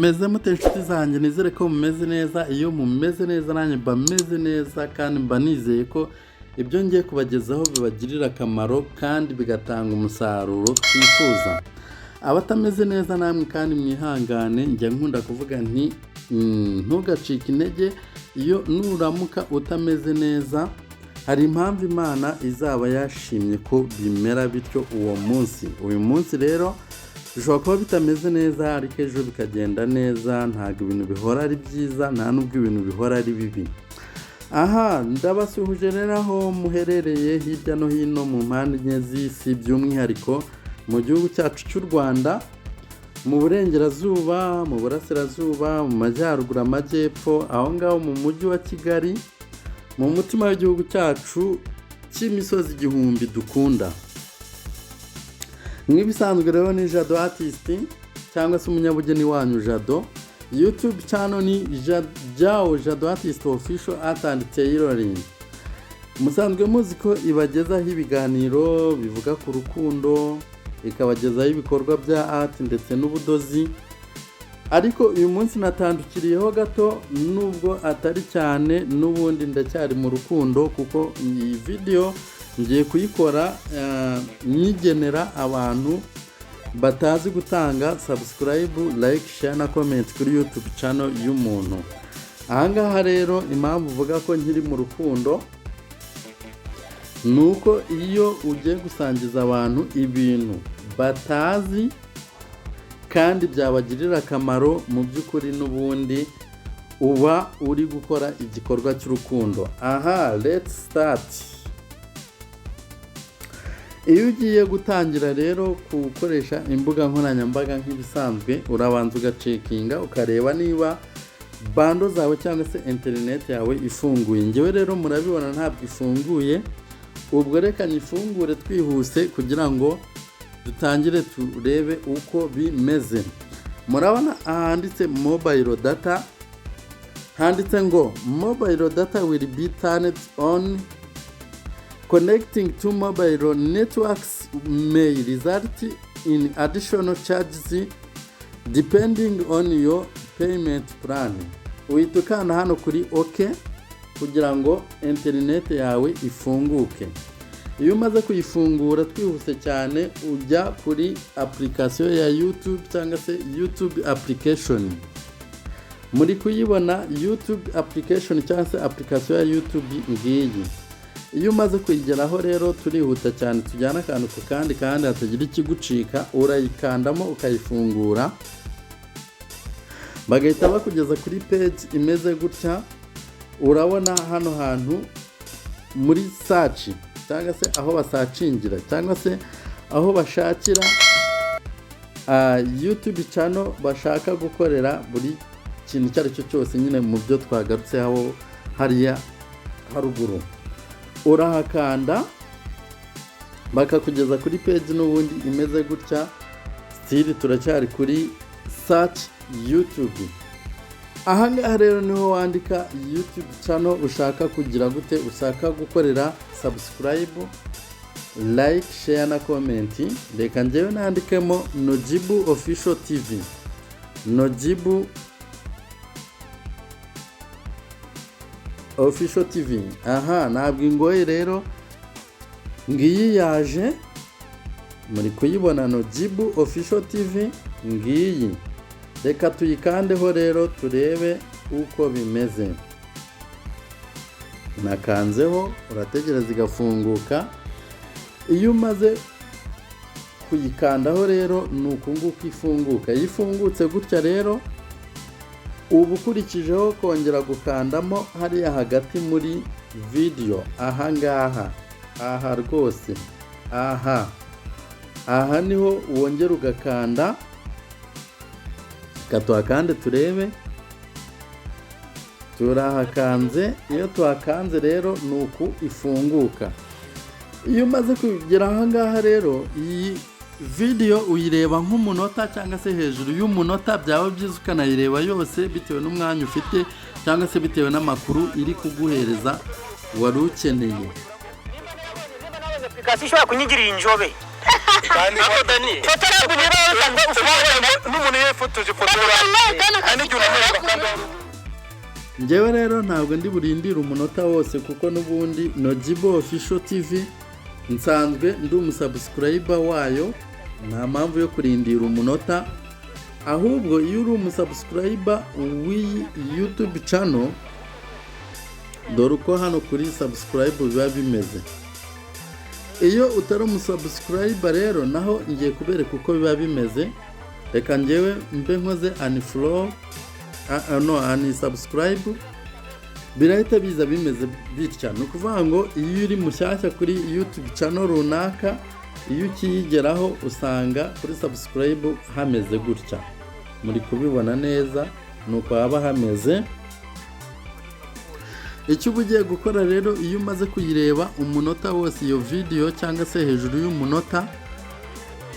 Meze mute, inshuti zanjye? Nizere ko mumeze neza. Iyo mumeze neza, nanjye mba meze neza, kandi mba nizeye ko ibyo ngiye kubagezaho bibagirira akamaro kandi bigatanga umusaruro twifuza. Abatameze neza namwe kandi mwihangane. Njya nkunda kuvuga nti "Ntugacike intege. Iyo nuramuka utameze neza, hari impamvu Imana izaba yashimye ko bimera bityo uwo munsi." Uyu munsi rero bishobora kuba bitameze neza, ariko ejo bikagenda neza. Ntabwo ibintu bihora ari byiza, nta n'ubwo ibintu bihora ari bibi. Aha ndabasuhuje rero aho muherereye hirya no hino mu mpande enye z'isi, by'umwihariko mu gihugu cyacu cy'u Rwanda, mu burengerazuba, mu burasirazuba, mu majyaruguru, amajyepfo, aho ngaho mu mujyi wa Kigali, mu mutima w'igihugu cyacu cy'imisozi igihumbi dukunda. Nk'ibisanzwe rero ni Jado Artist cyangwa se umunyabugeni wanyu Jado. YouTube channel ni Jao Jado Artist Official Art and Tailoring. Musanzwe muzi ko ibagezaho ibiganiro bivuga ku rukundo, ikabagezaho ibikorwa bya art ndetse n'ubudozi. Ariko uyu munsi natandukiriyeho gato, nubwo atari cyane, n'ubundi ndacyari mu rukundo, kuko iyi video ngiye kuyikora nyigenera abantu batazi gutanga subscribe, like, share na comment kuri YouTube channel y'umuntu. Ahangaha rero impamvu uvuga ko nkiri mu rukundo ni uko iyo ugiye gusangiza abantu ibintu batazi kandi byabagirira akamaro, mu by'ukuri n'ubundi uba uri gukora igikorwa cy'urukundo. Aha, let's start. Iyo ugiye gutangira rero gukoresha imbuga nkoranyambaga, nk'ibisanzwe urabanza ugacheckinga, ukareba niba bundle zawe cyangwa se interineti yawe ifunguye. Ngewe rero murabibona ntabwo ifunguye. Ubwo reka nyifungure twihuse kugira ngo dutangire turebe uko bimeze. Murabona ahanditse mobile data, handitse ngo "Mobile data will be turned on. Connecting to mobile networks may result in additional charges depending on your payment plan." Uhita ukanda hano kuri OK kugira ngo interineti yawe ifunguke. Iyo umaze kuyifungura, twihuse cyane, ujya kuri application ya YouTube cyangwa se YouTube application. Muri kuyibona YouTube application cyangwa se application ya YouTube ngiyi. Iyo umaze kuyigeraho rero, turihuta cyane, tujyana akantu ku kandi kandi hatagira ikigucika. Urayikandamo ukayifungura, bagahita bakugeza kuri page imeze gutya. Urabona hano hantu muri search cyangwa se aho basearchingira cyangwa se aho bashakira YouTube channel bashaka gukorera buri kintu icyo ari cyo cyose nyine mu byo twagarutseho hariya haruguru. Urahakanda, bakakugeza kuri page n'ubundi imeze gutya. Still turacyari kuri search YouTube. Ahangaha rero niho wandika YouTube channel ushaka kugira gute, ushaka gukorera subscribe, like, share na comment. Reka njyewe nandikemo Nojibu Official TV, Nojibu Official TV. Aha ntabwo ingoye rero, ngiyi yaje, muri kuyibona, Nojibu Official TV ngiyi. Reka tuyikandeho rero turebe uko bimeze. Nakanzeho, urategereza igafunguka. Iyo umaze kuyikandaho rero, ni uku nguku ifunguka. Iyo ifungutse gutya rero, uba ukurikijeho kongera gukandamo hariya hagati muri video, aha ngaha, aha rwose, aha niho wongera ugakanda. Reka tuhakande turebe. Turahakanze. Iyo tuhakanze rero, ni uku ifunguka. Iyo umaze kugera aha ngaha rero, iyi video uyireba nk'umunota cyangwa se hejuru y'umunota, byaba byiza ukanayireba yose bitewe n'umwanya ufite cyangwa se bitewe n'amakuru iri kuguhereza wari ukeneye. Niba nabonye application ishobora kunyigirira injobe. Kandi Ariko Dani, Foto niba usanzwe ufite n'umuntu yifotoje ifoto hari n'igihe unanirwa kandi Njyewe rero ntabwo ndi burindire umunota wose, kuko n'ubundi Nojibu Official TV nsanzwe ndi umusubscriber wayo. Nta mpamvu yo kurindira umunota. Ahubwo iyo uri umusubscriber w'iyi YouTube channel, dore uko hano kuri subscribe biba bimeze. Iyo utari umusubscriber rero, naho ngiye kubereka uko biba bimeze. Reka ngewe mbe nkoze unfollow, no, unsubscribe. Birahita biza bimeze bitya. Ni ukuvuga ngo iyo uri mushyashya kuri YouTube channel runaka, iyo ukiyigeraho usanga kuri subscribe hameze gutya. Muri kubibona neza, ni uko haba hameze. Icyo uba ugiye gukora rero, iyo umaze kuyireba umunota wose iyo video cyangwa se hejuru y'umunota,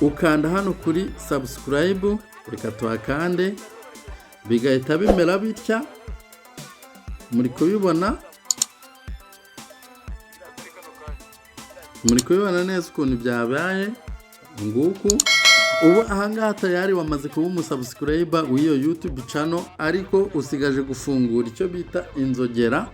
ukanda hano kuri subscribe. Reka tuhakande, bigahita bimera bitya. Muri kubibona, muri kubibona neza ukuntu byabaye. Nguku ubu ahangaha tayari wamaze kuba umusubscriber w'iyo YouTube channel, ariko usigaje gufungura icyo bita inzogera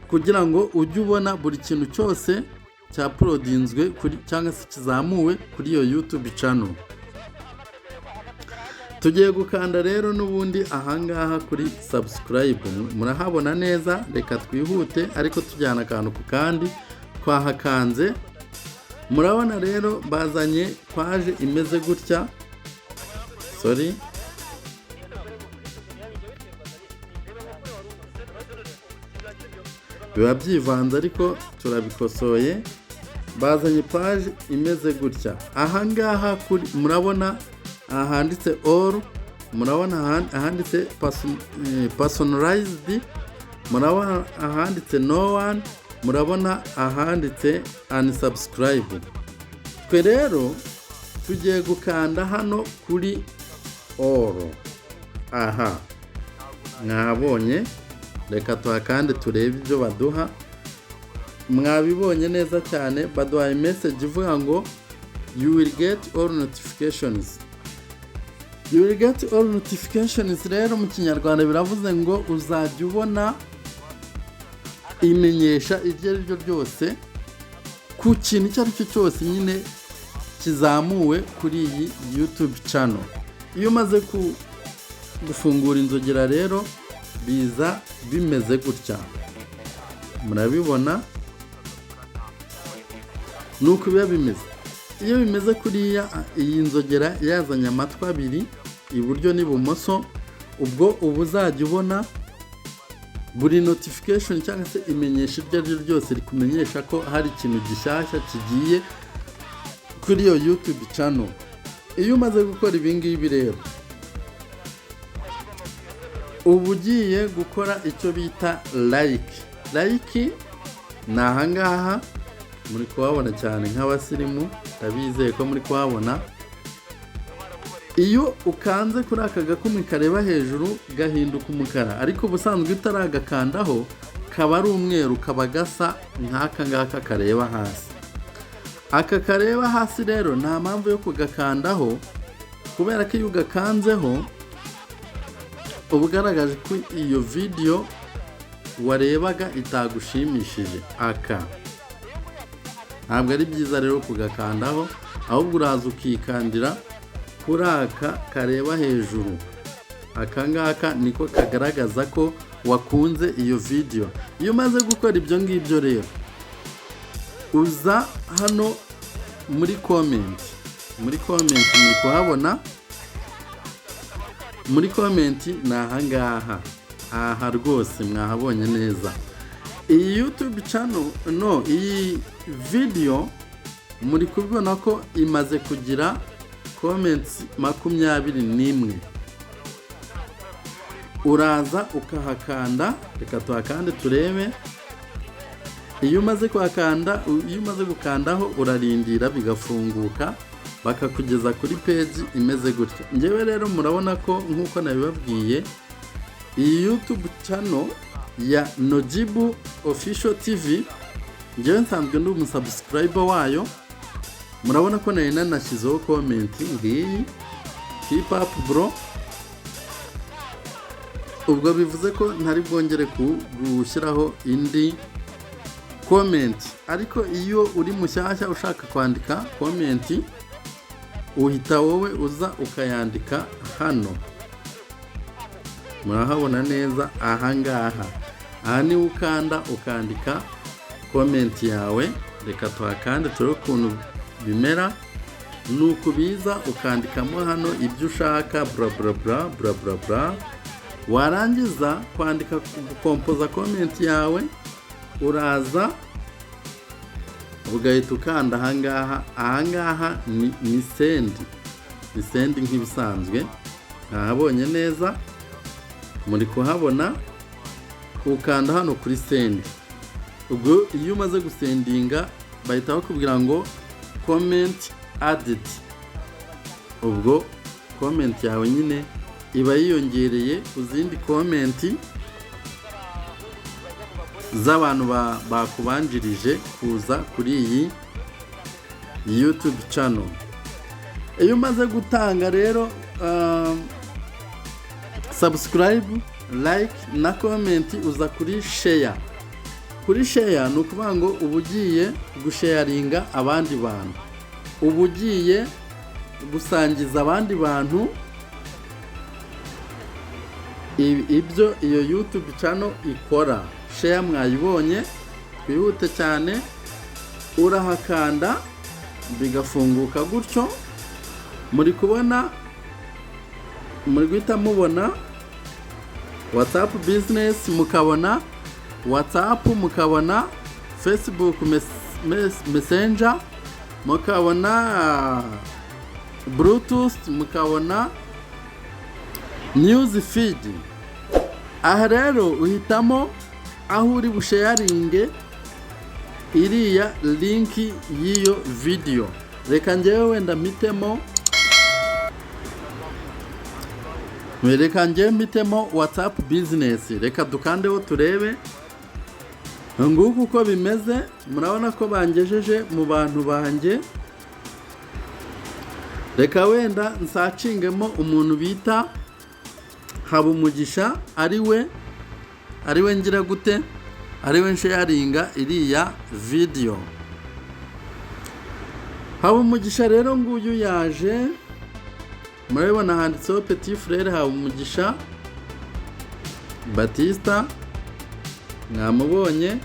kugira ngo ujye ubona buri kintu cyose cyauploadinzwe kuri cyangwa se kizamuwe kuri iyo YouTube channel. Tugiye gukanda rero n'ubundi ahangaha kuri subscribe. Murahabona neza. Reka twihute ariko tujyana akantu ku kandi. Twahakanze, murabona rero bazanye page imeze gutya. Sorry, biba byivanze ariko turabikosoye. Bazanye page imeze gutya. Ahangaha kuri murabona ahanditse all, murabona ahanditse personalized, murabona ahanditse no one, murabona ahanditse unsubscribe. Twe rero tugiye gukanda hano kuri all. Aha mwabonye. Reka tuhakande turebe ibyo baduha. Mwabibonye neza cyane, baduhaye message ivuga ngo "You will get all notifications." "You will get all notifications" rero mu Kinyarwanda biravuze ngo uzajya ubona imenyesha iryo ari ryo ryose ku kintu icyo ari cyo cyose nyine kizamuwe kuri iyi YouTube channel. Iyo umaze gufungura inzogera rero, biza bimeze gutya. Murabibona, ni uko biba bimeze. Iyo bimeze kuriya, iyi nzogera yazanye amatwi abiri, iburyo n'ibumoso, ubwo uba uzajya ubona buri notification cyangwa se imenyesha iryo ari ryo ryose rikumenyesha ko hari ikintu gishyashya kigiye kuri iyo YouTube channel. Iyo umaze gukora ibi ngibi rero, uba ugiye gukora icyo bita like. Like ni ahangaha muri kuhabona cyane nk'abasirimu, ndabizeye ko muri kuhabona. Iyo ukanze kuri aka gakumwe kareba hejuru, gahinduka umukara, ariko ubusanzwe utaragakandaho kaba ari umweru, kaba gasa nk'aka ngaka kareba hasi. Aka kareba hasi rero nta mpamvu yo kugakandaho, kubera ko iyo ugakanzeho uba ugaragaje ko iyo video warebaga itagushimishije. Aka ntabwo ari byiza rero kugakandaho, ahubwo uraza ukikandira kuri aka kareba hejuru. Aka ngaka niko kagaragaza ko wakunze iyo video. Iyo umaze gukora ibyo ngibyo rero, uza hano muri comment. Muri comment muri kuhabona. Muri comment ni ahangaha, aha rwose mwahabonye neza. Iyi YouTube channel, no, iyi video muri kubibona ko imaze kugira comments 21. Uraza ukahakanda. Reka tuhakande turebe. Iyo umaze kuhakanda, iyo umaze gukandaho, urarindira bigafunguka, bakakugeza kuri page imeze gutya. Ngewe rero murabona ko nk'uko nabibabwiye, iyi YouTube channel ya Nojibu Official TV, ngewe nsanzwe ndi umusubscriber wayo. Murabona ko nari nanashyizeho comment ngiyi: "Keep up, bro." Ubwo bivuze ko ntari bwongere gushyiraho indi comment. Ariko iyo uri mushyashya ushaka kwandika comment, uhita wowe uza ukayandika hano. Murahabona neza ahangaha. Aha niho ukanda ukandika comment yawe. Reka tuhakande turebe ukuntu bimera. Ni ukubiza ukandikamo hano ibyo ushaka, bla bla bla bla bla bla. Warangiza kwandika, gukompoza comment yawe, uraza ugahita ukanda ahangaha. Ahangaha ni send, ni send nk'ibisanzwe. Ntahabonye neza, muri kuhabona. Ukanda hano kuri send. Ubwo iyo umaze gusendinga, bahita bakubwira ngo "Comment added". Ubwo comment yawe nyine iba yiyongereye ku zindi comment z'abantu bakubanjirije kuza kuri iyi YouTube channel. Iyo umaze gutanga rero subscribe, like na comment, uza kuri share. Kuri share ni ukuvuga ngo uba ugiye gusharinga abandi bantu, uba ugiye gusangiza abandi bantu ibyo iyo YouTube channel ikora. Share mwayibonye, twihute cyane. Urahakanda bigafunguka gutyo. Muri kubona, muri guhita mubona WhatsApp Business, mukabona WhatsApp, mukabona Facebook Messenger, mukabona Bluetooth, mukabona news feed. Aha rero uhitamo aho uri busharinge iriya link y'iyo video. Reka ngewe wenda mpitemo, reka ngewe mpitemo WhatsApp Business. Reka dukandeho turebe. Nguko uko bimeze. Murabona ko bangejeje mu bantu banjye. Reka wenda nsacingemo umuntu bita Habumugisha, ari we ngira gute, ari we nsharinga iriya video. Habumugisha rero nguyu yaje. Murabibona handitseho Petit Frere Habumugisha Batista, mwamubonye.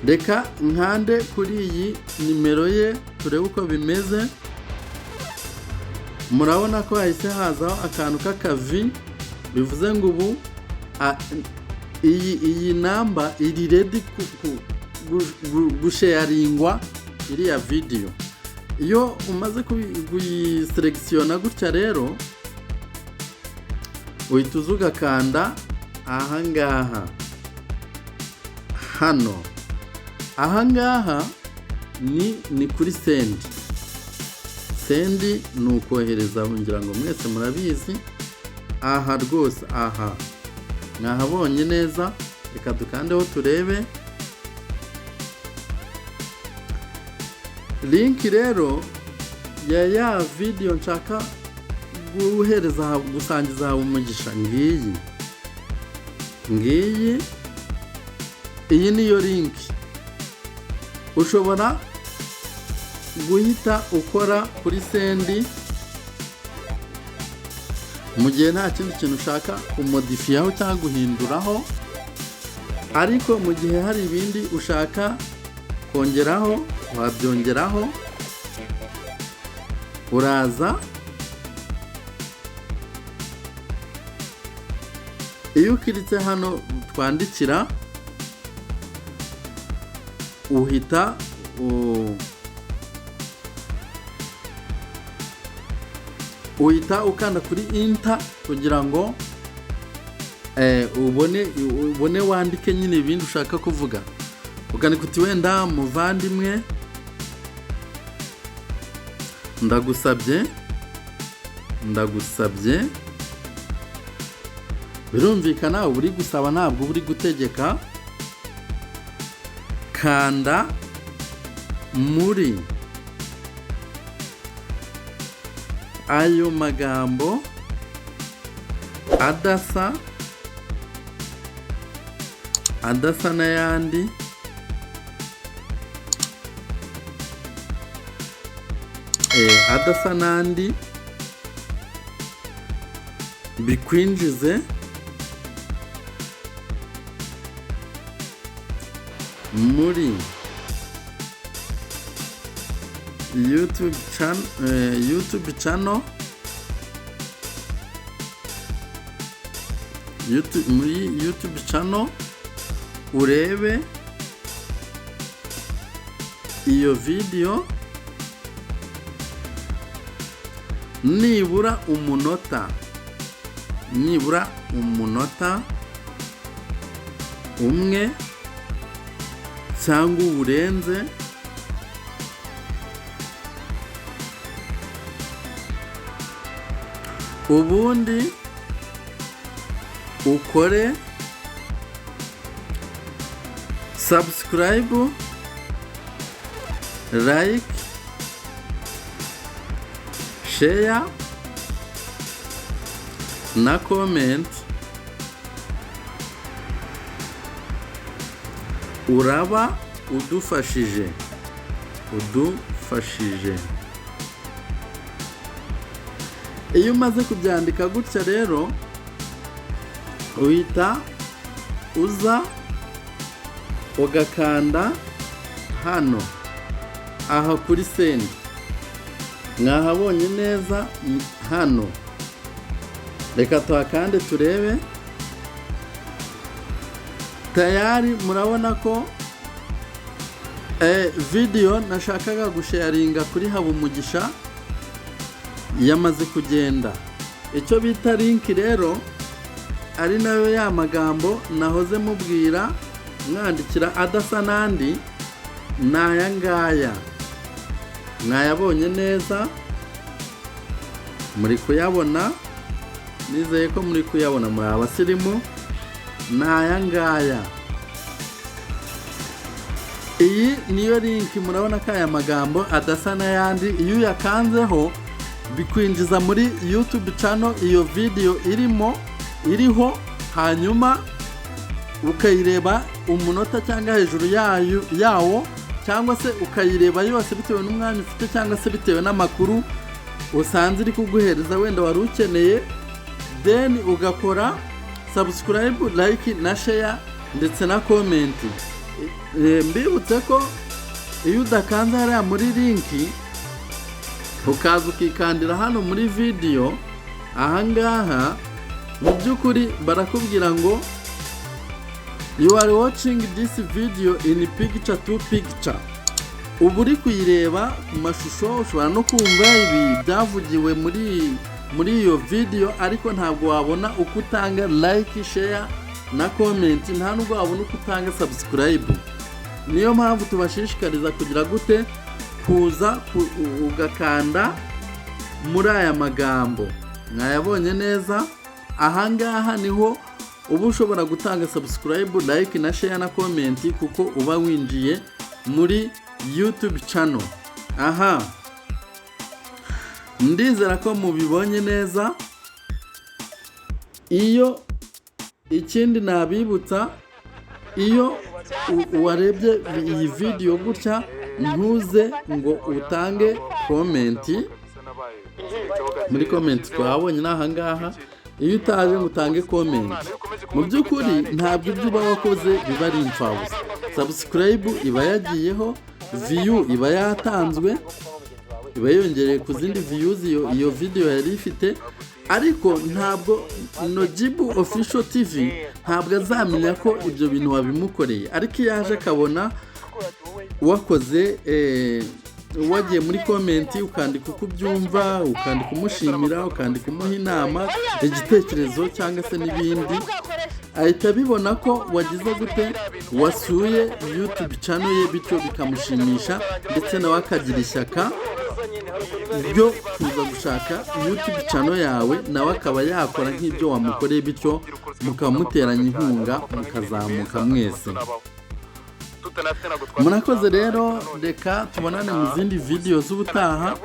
Reka nkande kuri iyi nimero ye turebe uko bimeze. Murabona ko hahise hazaho akantu k'akavi, bivuze ngo ubu iyi namba iri ready gusharingwa iriya video. Iyo umaze kuyiselectionna gutya rero, uhita uza ugakanda ahangaha hano. Ahangaha ni kuri send. Send ni ukohereza, ngira ngo mwese murabizi. Aha rwose, aha mwahabonye neza. Reka dukandeho turebe. Link rero ya video nshaka guhereza, gusangiza Habumugisha, ngiyi, ngiyi. Iyi niyo link. Ushobora guhita ukora kuri send mu gihe nta kindi kintu ushaka kumodifiyaho cyangwa guhinduraho. Ariko mu gihe hari ibindi ushaka kongeraho, wabyongeraho. Uraza, iyo ukiritse hano twandikira, uhita ukanda kuri enter kugira ngo ubone wandike nyine ibindi ushaka kuvuga. Ukandika uti: "Wenda muvandimwe, ndagusabye, ndagusabye." Birumvikana uba uri gusaba, ntabwo uba uri gutegeka. Kanda Muri ayo magambo adasa n'ayandi, adasa n'andi, bikwinjize muri YouTube channel, muri YouTube channel, urebe iyo video nibura umunota umwe cyangwa uburenze, ubundi ukore subscribe, like, share na comment. Uraba udufashije. Iyo umaze kubyandika gutya rero, uhita uza ugakanda hano aha kuri send. Mwahabonye neza hano. Reka tuhakande turebe. Tayari murabona ko video nashakaga gusharinga kuri Habumugisha yamaze kugenda. Icyo bita link rero, ari nayo ya magambo nahoze mubwira mwandikira adasa n'andi, ni aya ngaya. Mwayabonye neza, muri kuyabona, nizeye ko muri kuyabona, muri abasirimu. Ni aya ngaya, iyi niyo link. Murabona ko aya magambo adasa n'ayandi, iyo uyakanzeho bikwinjiza muri YouTube channel iyo video irimo, iriho, hanyuma ukayireba umunota cyangwa hejuru yayo yawo, cyangwa se ukayireba yose bitewe n'umwanya ufite, cyangwa se bitewe n'amakuru usanze iri kuguhereza wenda wari ukeneye. Then ugakora subscribe, like na share ndetse na comment. Mbibutse ko iyo udakanze hariya muri link, ukaza ukikandira hano muri video ahangaha, mu by'ukuri barakubwira ngo "You are watching this video in picture to picture." Uba uri kuyireba ku mashusho, ushobora no kumva ibi byavugiwe muri iyo video, ariko ntabwo wabona uko utanga like, share na comment, nta nubwo wabona uko utanga subscribe. Niyo mpamvu tubashishikariza kugira gute? Kuza ugakanda muri aya magambo. Mwayabonye neza, ahangaha niho uba ushobora gutanga subscribe, like na share na comment, kuko uba winjiye muri YouTube channel. Aha ndizera ko mubibonye neza. Iyo ikindi nabibutsa, iyo warebye iyi video gutya, ntuze ngo utange comment muri comment twabonye ni ahangaha. Iyo utaje ngo utange comment, mu by'ukuri ntabwo ibyo uba wakoze biba ari imfabusa. Subscribe iba yagiyeho, view iba yatanzwe, iba yongereye ku zindi views iyo video yari ifite, ariko ntabwo Nojibu Official TV ntabwo azamenya ko ibyo bintu wabimukoreye. Ariko iyo aje akabona wakoze, wagiye muri comment ukandika uko ubyumva, ukandika umushimira, ukandika umuha inama, igitekerezo cyangwa se n'ibindi, ahita abibona ko wagize gute? Wasuye YouTube channel ye, bityo bikamushimisha, ndetse nawe akagira ishyaka ryo kuza gushaka YouTube channel yawe, nawe akaba yakora nk'ibyo wamukoreye, bityo mukaba muteranya inkunga, mukazamuka mwese. Tutanafite ntabwo twafite. Murakoze rero, reka tubonane mu zindi video z'ubutaha.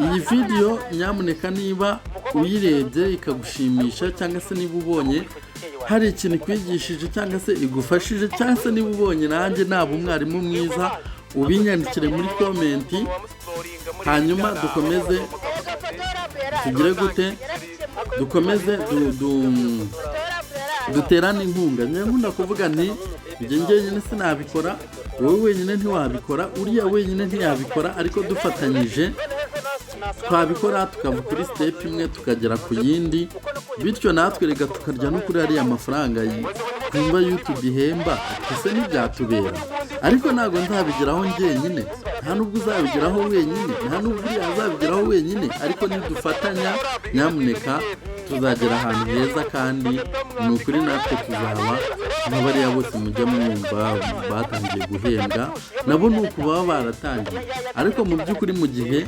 Iyi video nyamuneka, niba uyirebye ikagushimisha, cyangwa se niba ubonye hari ikintu ikwigishije, cyangwa se igufashije, cyangwa se niba ubonye nanjye naba umwarimu mwiza, ubinyandikire muri comment, hanyuma dukomeze tugire gute, dukomeze duterane inkunga. Njye nkunda kuvuga nti njye njyenyine sinabikora, wowe wenyine ntiwabikora, uriya wenyine ntiyabikora, ariko dufatanyije twabikora, tukava kuri step imwe tukagera ku yindi. Bityo natwe reka tukarya no kuri ariya mafaranga twumva YouTube ihemba. Ese ntibyatubera? Ariko ntabwo nzabigeraho njyenyine, nta nubwo uzabigeraho wenyine, nta nubwo uriya azabigeraho wenyine, ariko nidufatanya nyamuneka tuzagera ahantu heza, kandi ni ukuri natwe tuzaba nka bariya bose mujya mwumva batangiye guhembwa. Nabo ni uku baba baratangiye. Ariko mu by'ukuri, mu gihe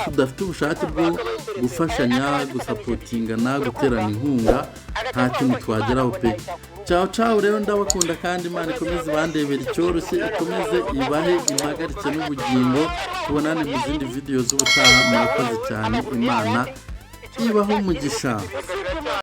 tudafite ubushake bwo gufashanya, gusupportingana, guterana inkunga, nta kintu twageraho pe. Ciao ciao rero, ndabakunda, kandi Imana ikomeze ibandebera icyoroshye, ikomeze ibahe impagarike n'ubugingo. Tubonane mu zindi video z'ubutaha. Murakoze cyane, Imana ibaho umugisha.